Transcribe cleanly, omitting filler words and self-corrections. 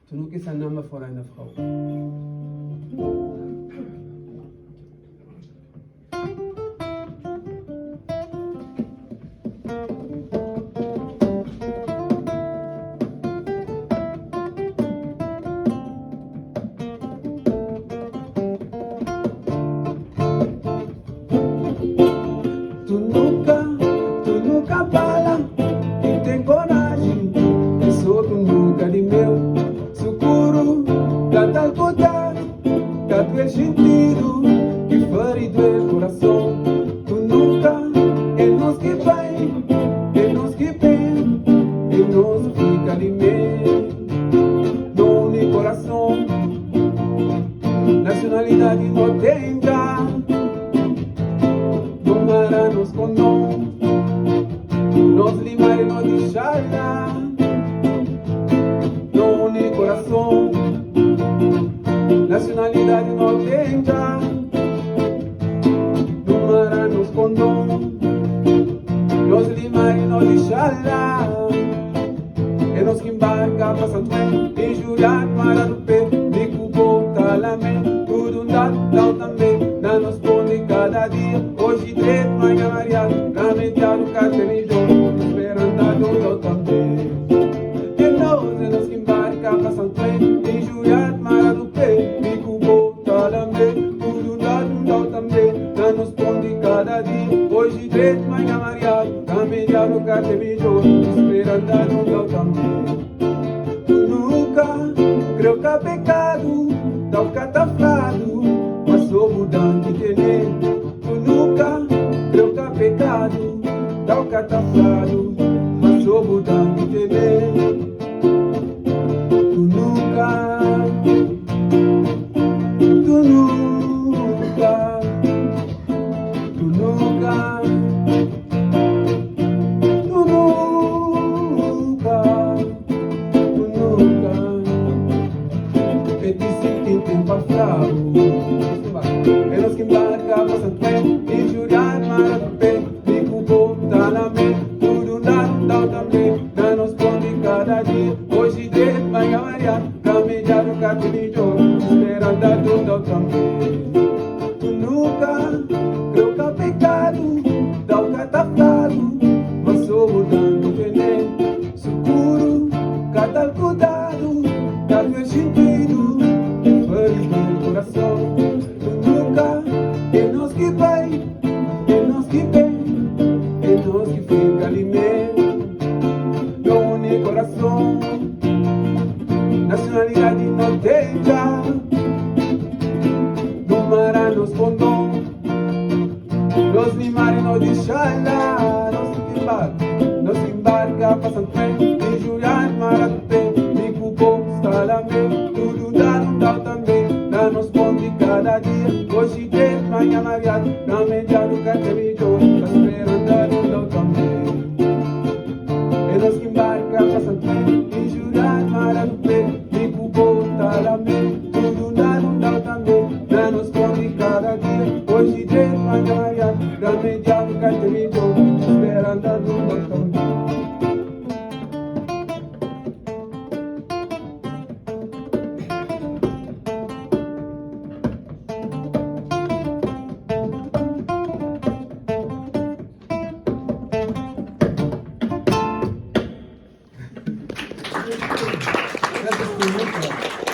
Tu nunca is een nummer voor een vrouw. Tu nunca, tu nunca fala e tem coragem. Eu sou tu nunca de meu sukuru. Ka tal kuta, ka tu é sentido que ferido é coração. Tu nunca é nós que vai, é nós que vem, é nós que fica de meio. No mi coração, nacionalidade não tem já. No mara nos condom, nos limare no deixará. No une coração, nacionalidade não tem já. No mara nos condom, nos limare no deixará. É nós que embarca pa Santo Tomé, injuriado mara do pé, bico bota lamé, tudo dá, dá também, na nos ponde cada dia, hoje direito, manhã variado, lamentado, cartemilhão, esperando do também. É nós que embarca pa Santo Tomé, injuriado mara do pé, bico bota lamé, tudo dá, dá também, na nos ponde cada dia, hoje direito, manhã variado, lamentado, cartemilhão, esperando do também. Tu nunca creu que é pecado, dá o cataflado, mas sou mudando de entender. Tu nunca creu que é pecado, dá o cataflado, mas sou mudando de entender. Tu nunca, tu nunca, tu nunca, tu nunca, tu nunca. 25 tempo a flavo. É nós que embarca pa Santo Tomé, injuriado mara do pé, bico bota lamé, tudo dá, dá também, na nos ponde cada dia, hoje direito, manhã variado, ramediado, cartemilhão, esperando tudo também. Tu nunca creu que é pecado, dá o cataflado, mas sou mudando entender, sukuru, catal cuidado, dá teu sentido, que feliz meu coração. Tu nunca, é nós que vai, é nós que vem, é nós que fica ali mesmo, no une coração, nacionalidade não tem já, no mara nos condom, nos limare no deixará, nos que embarca, nos embarca pa Santo Tomé, injuriado mara do pé, bico está lá mesmo, tudo dá, dá também, na nos ponde cada dia, hoje direito, manhã variado, na mediado, cartemilhão, tá esperando do também. É nós que embarca pa Santo Tomé, injuriado mara do pé, bico bota lá mesmo, tudo dá, dá também, na nos ponde cada dia, hoje direito, manhã variado, na mediado, cartemilhão, esperando do também. Gracias, Tunuca.